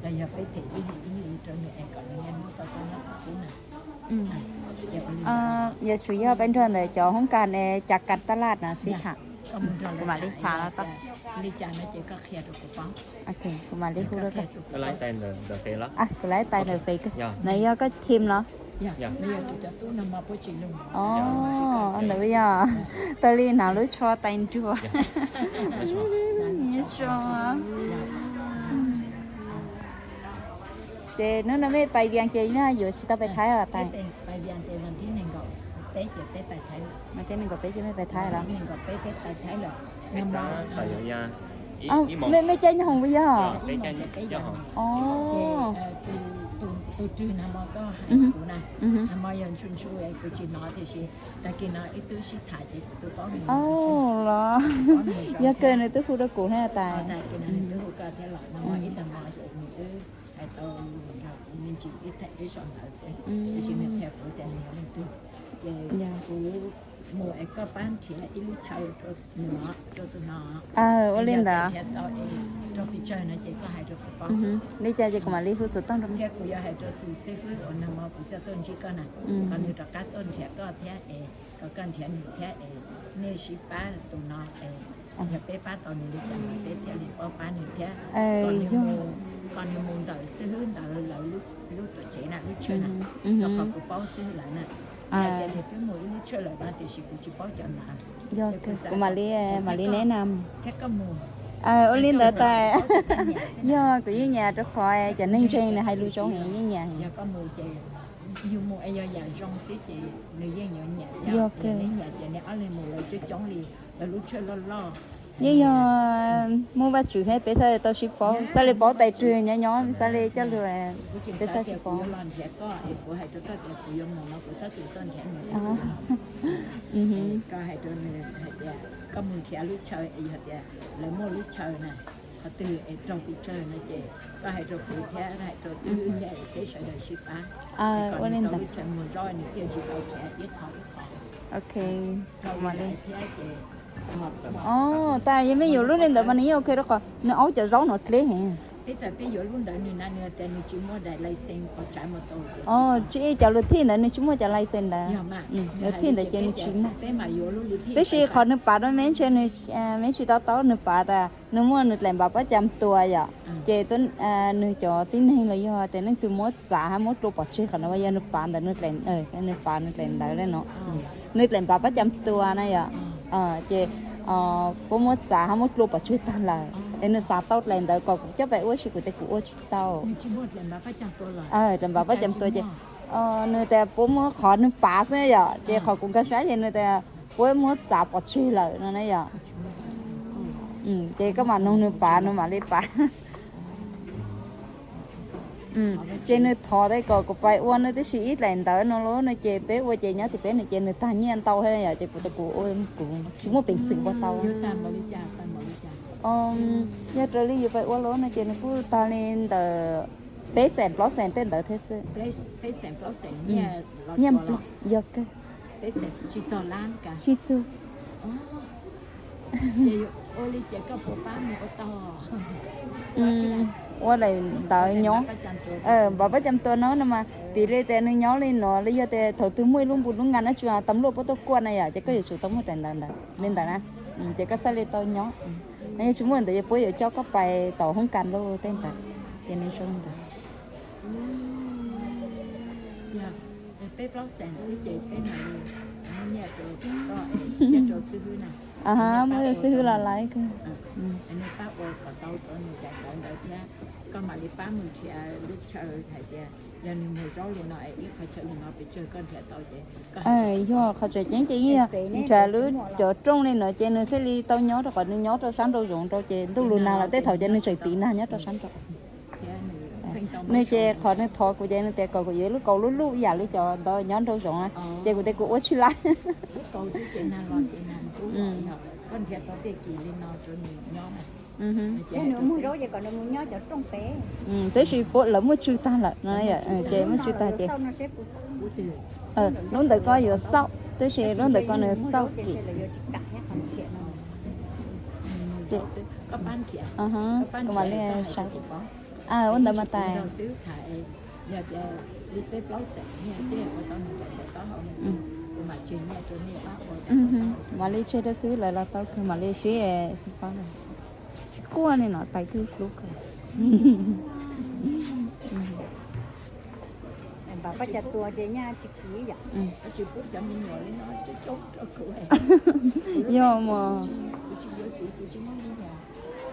los yog peb them ib hlis ib hlis rau nws es kom nws nyob tau tau nyob qhov qub na. Yuav tsum yog peb nrog ntawm cov hoob kas ne, cas kas taj laj no sib tham, kuv mam li tham los tau. Li cas no ces koj qhia rau kuv paub. Kuv mam li hu rau koj. Kuv laib tais ntawm fev. No yog koj team los? Ntawd yog, tau li hnav lub tsho tais nruas. Ces hnub no mej pais Vias ces mej yuav tsis tau pais Thaib os tais? Mas ces nees nkaum peb ces mej pais Thaib los? Mej caij nyob hoom puas yog? Tus rwg na mo koj hais kuv na, na mo yog ntshu ntshu kuv tsis hnov tiam sis tag kis no ib tug sib tham ces kuv twb paub nws. Los yog kawg nws twb hu rau kuv thiab tais. Nws twb hu koj thiab los no ib tag mo ces nws twb hais tau nrog kuv me ntsis ib thaum ib zaug ntawd xwb, tiam sis nws qhia kuv tias nws yog leej twg. Ces kuv mus es koj pab nrhiav ib lub chaw rau nws, rau tus no. Ua li ntawd. Rau pes tsawg no ces koj hais rau kuv paub. Li cas ces kuv mam li hu xov tooj rau thiab kuv yuav hais rau tus xib fwb uas nag hmo kuv coj tuaj ntsib koj na, kom nws rov qab tuaj nrhiav koj thiab es kom koj nrhiav nws thiab es nej sib pab tus no es yog peb pab tau nws li cas mas peb thiaj li paub pab nws thiab. Kom nws mus ntawm xib fwb ntawd lawv lub tuam tsev na, lub tshawj na, rau qhov kuv paub xib fwb lawv na. Yog tias nws twb mus ib lub tshawj lawm no tiam sis kuv tsis paub cov ntawd. Yog, kuv mam li, mam li neb na. Thiab koj mus. Ua li ntawd tais. Yog kuv yeej nyiam rau qhov cov neeg ntseeg nws hais lus zoo heev, yeej nyiam. Yog koj mus ces yus mus es yog yam zoo xwb ces nws yeej yuav nyiam. Yog kawg. Nyiam ces neb ob leeg mus lawv coob coob li, lawv lub tshawj loj loj. Yeej yog muaj Vajtswv thiab peb thiaj li tau sib paub, thiaj li paub tais rwg nyob nyob thiaj li coj lug peb thiaj sib paub. Kuv los nrhiav koj es kuv hais rau koj tias kuv yuav mus no kuv txhob txwm tuaj nrhiav nws. Koj hais rau nws hais tias koj mus nrhiav lub chaw es yog tias lawv muaj lub chaw na, qhov twg es raug pes tsawg no ces koj hais rau kuv thiab hais rau xib fwb thiab es peb sawv daws sib pab. Ua li ntawd. Lub chaw mus zaub nws thiaj tsis tau khiav ib qho ib qho. Ok. Rau li thiab ces Tais yog mej yuav lub li ntawd mas nws yeej ok rau qhov nws aub cov zaub no dleb heev. Peb thaum peb yuav lub ntawd nws na nws tias nws tsis muaj daim license qhov tsav mus tau. Tsis, cov lus thij ntawd nws tsis muaj cov license ntawd. Lus thij ntawd ces nws tsis muaj. Tab sis qhov nws pav rau meb ntshe nws, meb tsis to taub nws pav tas nws muaj nws dlaim npav pab cam tua yom. Ces nws cov tib neeg los yog tias leej twg muab txav hab muab dlua pov tseg qhov no yog nws pav ntawd, nws pav nws dlaim ntawd li no. Nws dlaim npav pab cam tua na yom. Ces puab muab txav hab muab dlua pov tseg tag lawm es nws xav tau dlaim ntawd kom kuv coj pais ua, tab sis kuv tias kuv ua tsis tau. Dlaim npav pab cam tua ces nws tias puab muab, qhov nws pav xwb yom, ces qhov kuv nkag saib ces nws tias puab muab txav pov tseg lawm no na yom. Ces koj mam noog nws pav nws mam li pav. Ces nws thov tas kom kuv pais ua no, tab sis ib dlaim ntawd no los no ces peb ua ces nyob tim peb no ces nws tag nyiaj ntau thiab yom, ces kuv tias kuv ua kuv tsis muaj peev xwm ua tau. Yog raws li yus pais ua los no ces nws kuj tag li ntawm peb xees plaub xees tej ntawd thiab xwb. Nyiaj, yog kawg. Tsis txog. Ua li ntawd nyob, npav pab cam tua no no mas piv li tias nws nyob li no los yog tias thaum twg muaj ib lub npu lub nqa no tsis tas luaj puab tuaj kuaj na yom, ces koj yuav tsum tau muaj dlaim ntawv ntawd li ntawd na. Ces koj thiaj li tau nyob. Yog tsis muaj ntawd ces puab yuav coj koj pais tom hoob kas lawm tej ntawd. Ces nws zoo li ntawd. Muaj xib hwb los laiv kawg. Yog qhov tseem ceeb ces yeej yog nrhiav lub cov rooj li no ces nws thiaj li tau nyob, rau qhov nws nyob rau sab nraum zoov rau ces ntuj lug nag los tej thaum ces nws tseem tiv nag nyob rau sab nraum. Nws ces qhov nws thov kuv ces nws tias kom kuv yuav lub kaus lub luj yam li cov ntawd nyob nraum zoov na, ces kuv tias kuv ua tsis laiv. Tab sis lawv muaj tswv tag lawm no, ces muaj tswv tag ces lub ntawd koj yuav xauj, tab sis lub ntawd koj nws xauj kim. Kuv mam li saib. Ua ntawd mas tais. Yog tias li peb plaub xeem nyiaj xwb ua tau nws ntais taub hau, kuv mam tseg nyiaj rau nej pab ua. Mam li tseg rau xwb lawv los tau kawg mam li sib tsis quaj li no tais twb hlub kawg. Pab cas tua ces nyaj tsis kiv yom. Yog mas. Kuv tsis yuav txiv, kuv tsis muaj me nyuam,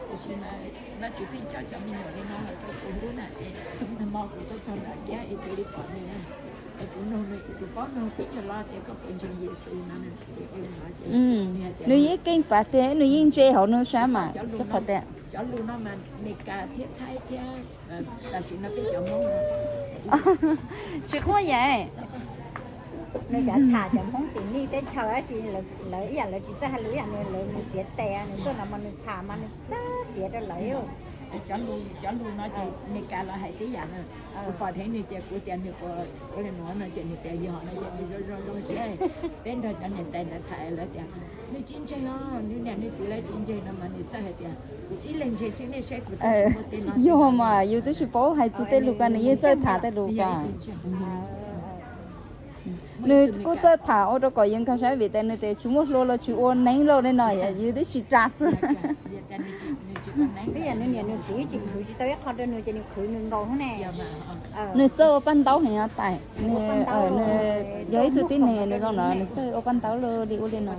tiam sis mas Vajtswv pheej coj cov me nyuam li no los rau kuv hlub na, es nag hmo kuv tuaj txog nram kiab es cia li pom nws, es kuv nug nws, kuv paub nug tib nyuag lo tias koj puas ntseeg Yexus no. Nws yeej keej pav tiag, nws yeej ntse hauv nws sab mas rau qhov tias cov lus no mas Meskas thiab Thaib thiab tam sim no peb cov Hmoob tsis quaj yam. Nws cov tham cov Hmoob tim nej teb chaws tab sis lawv ib yam lawv tsis txawj hais lus ib yam nws, lawv nws tiav tes nws tuaj no mas nws tham mas nws txawj tiav rau lawv. Cov lus, cov lus no ces Meskas los hais tib yam na. Kuv pom dheev nws ces kuv tias nws puas ua li nuav no ces nws tias yog no ces nws zoo zoo zoo siab. Peb nrog cov niam tais ntawd tham lawv tias nws tsis ntseeg os, nws niam nws txiv lawv tsis ntseeg no mas nws txawj hais tias kuv ib leeg ntseeg xwb nej saib kuv txawj ua tej no. Yog mas yus twb tsis paub hais txog tej lus ko nws yeej txawj tham tej lus ko. Nws kuj txawj tham ua rau kom yus nkag siab vim tias nws tias tsis muaj hlua los tsis ua neeb lauj li no, yus twb tsis ras xwb. Ib yam nws niam nws txiv tsis khwv tsis tau ib qho rau nws ces nws khwv nws nkaus ne. Nws txawj ua paj ntaub heev os tais. Nws yog ib tug tib neeg nws zoo no nws txawj ua paj ntaub li ua li no.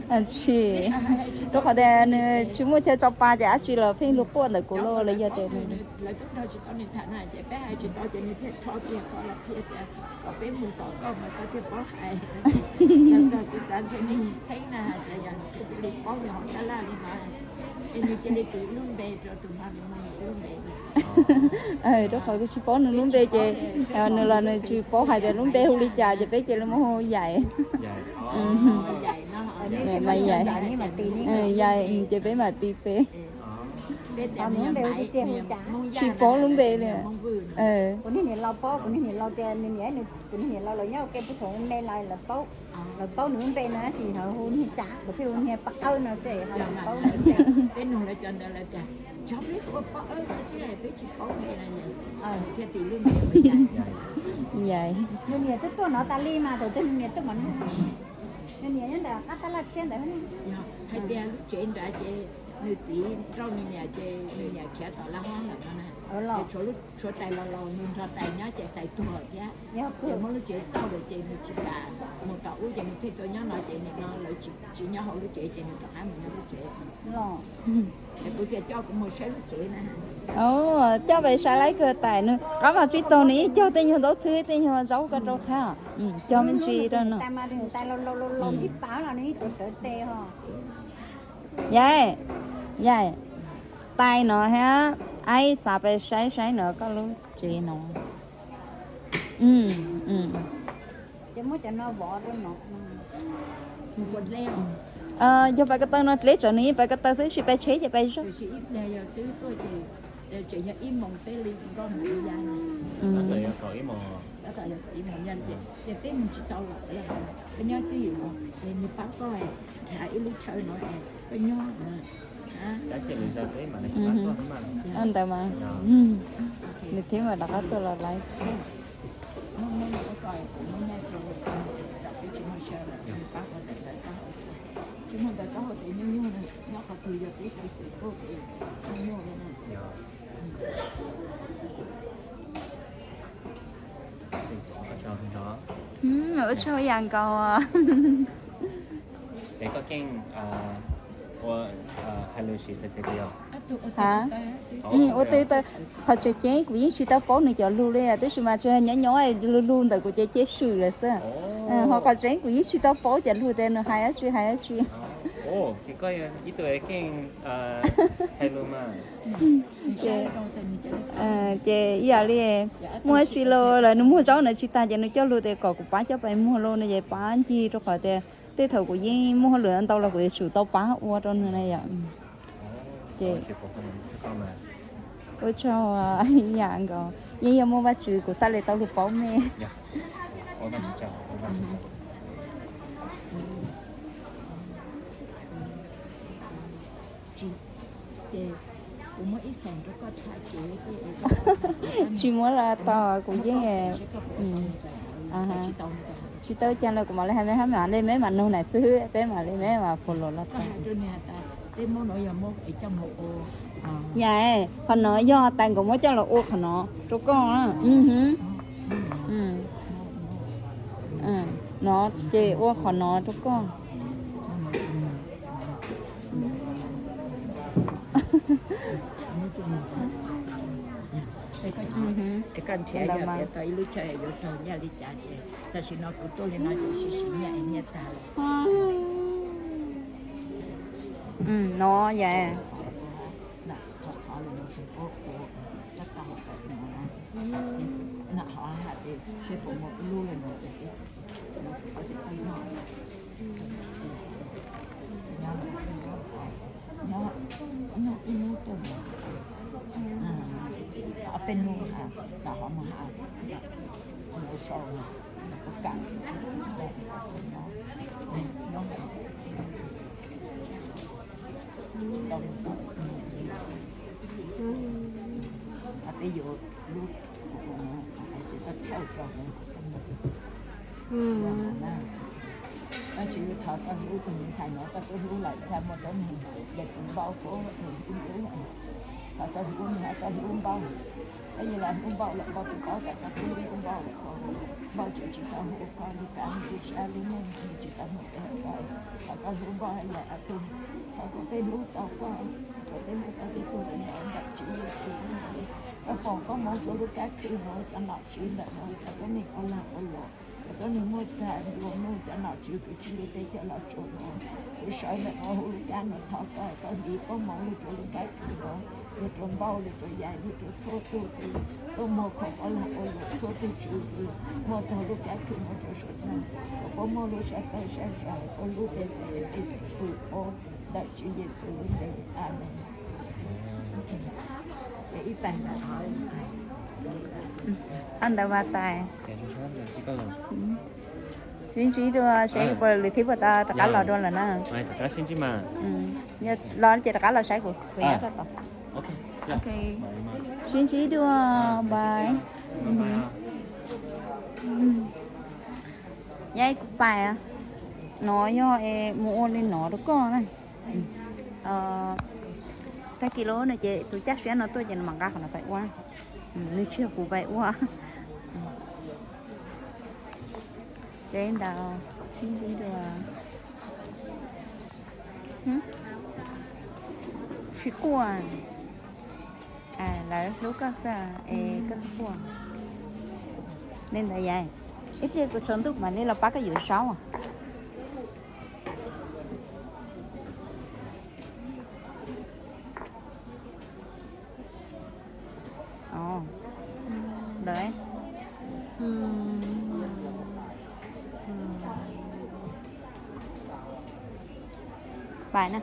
Tsis, rau qhov tias nws tsis muaj chaw tso pa ces dab tsi los pheej hlub quaj ntawm kuv lauj los yog tias nws Rau qhov kuv tsis paub nws lub npe ces nws los nws tsis paub hais tias lub npe hu li cas ces peb cia li muab hu Yaim. Mas Yaim, ces peb mam tis peb. Tsis paub lub npe li. Kuv niag niam laus paub, kuv niag niam laus tias nws niam, kuv niag niam laus lawv nyob ua ke puag thaum me lawv paub, lawv paub nws lub npe no tab sis lawv hu niag cas, lawv thiaj hu niag Paj Awb no xwb, lawv paub nws lub npe. Peb nug lawv cov ntawd lawv tias, cov peb hu ua Paj Awb no xwb peb tsis paub npe no. Thiaj tis lub npe ua Yaim. Nws niam twb tuaj no tas li mas thaum twg nws niam tuaj mas, nws niam nyob ntawm qab tab laj tshiab ntawd. Hais tias lub tsev nrad ces nws txiv nrauj nws niam ces nws niam khiav tom laj hob lawm no na. Ces tshuav tais los laus nws nrog tais nyob ces tais tuag thiab. Ces muab lub tsev xauj lawm ces nws tsis kam mus tom ub ces nws pheej tuaj nyob no ces nim no lawv tsis nyob hauv lub tsev ces nws rov qab mus nyob lub tsev. Ces kuv tias coj kuv mus saib lub tsev na. Coj pais saib laib kawg tais, nws qab mas tsis taug nws yeej cog tej nyuag ntaub txhwb tej nyuag zaub ko rau thiab. Cog me ntsis rau no. Yaim, Yaim, tais no thiab, aib xav pais saib saib no koj lub tsev no. Yog pais ko taw no dleb tsam nws yeej pais ko taw xwb, tsis pais tsheb ces pais zog. Ntawd mas nws thiab mas rov qab tuaj los laib. Ua tsaug ib yam nkaus. Ua tau qhov tseem ceeb kuv yeej tsis tau paub nws cov lug li, tab sis mas tsuas nyob nyob lug lug ntawm kuv ces cia swm lawm xwb. Ho qhov tseeb kuv yeej tsis tau paub cov lug tias nws hais dab tsi hais dab tsi. Ces ib yam li muaj dab tsi los lawv nws muag zaub ntawd tsis tag ces nws coj lug tias kom kuv pab coj pais muag lauj no ces pab ncig rau qhov tias tej thaum kuv yeej muag hauj lwm ntau los kuv yuav tsum tau pab ua rau nws na yom. Ces ua tsaug ib yam nkaus, yeej yog muaj Vajtswv kuv txhaj li tau lug paub mej. Ces kuv muab ib xees rau koj tham ces tsis muab los tau, kuv yeej tsis tau cas li, kuv mam li hais me hab mam li me mam nug na xwb, peb mam li me mam follow los tau. Yog, qhov no yog tas nkawd muab coj los ua qhov no rau koj. No ces ua qhov no rau koj. Es koj nrhiav yog tias tau ib lub chaw yuav raug nyaj li cas ces tam sim no kuv tuaj li no ces siv siv nyiaj es nyiaj tag. No yog Peb nug, ho mus sau, kuv kam no, peb yuav lub, kuv thawj rau na. Koj tsis thov koj hlub tus me ntxhais no, koj twb hlub lawm, ntxhais muaj teeb meem, ces tus npauj koj tus hlub, thov koj hlub nws, koj hlub npauj. Koj yeej hlub npauj lawm, npauj twb paub tas koj twb hlub npauj lawm, npauj tseem tsis tau hlub koj li cas, lub sab lub neej tsis tau hlub koj, thov koj hlub npauj yam tus, thov kom peb hlub tau koj, kom peb hlub tau tus hlub ntawm Tswv Yexus. Koj foom koob hmoov rau lub kab khw no, cov nom tswv ntawm no, cov tuab neeg ua lag ua luam, cov tuab neeg muaj txag nplua nuj, cov nom tswv kwv tij li teb chaws Los Tsuas no, kuv sawv ntawm no hu lub kab no thov koj, koj hliv koob hmoov los rau lub kab khw no, los rau npauj, los rau yais, los rau txhua tus, tus tuaj muag khoom ua lag ua luam, txhua tus tswv uas muaj txog lub kab khw no rau saum no, kom puab muaj lub sab tawj sab zam, puab lub npe xeem pw ua ntawm Tswv Yexus lub npe, amees. Ntawd mas tas. Sib ntsib dua seb puas lwm thib puas tau rov qab los dua lawm na. Los ces rov qab los saib kuv, kuv nyob rau tod. Sib ntsib dua, bye. Yai kuv pais no yog es mus ua li no rau koj na. Tag kis lawm no ces tus caj siab no tuaj ces nws mam nqa qhov no pais ua. Nws tsis yog kuv pais ua. Ces ntawd sib ntsib dua. Tsis quaj. Lawv hlub koj xwb es koj quaj. Li ntawd yais, ib pliag kuv tsaus ntuj mam li los pab koj yuav zaub. Ntawd. Pais na.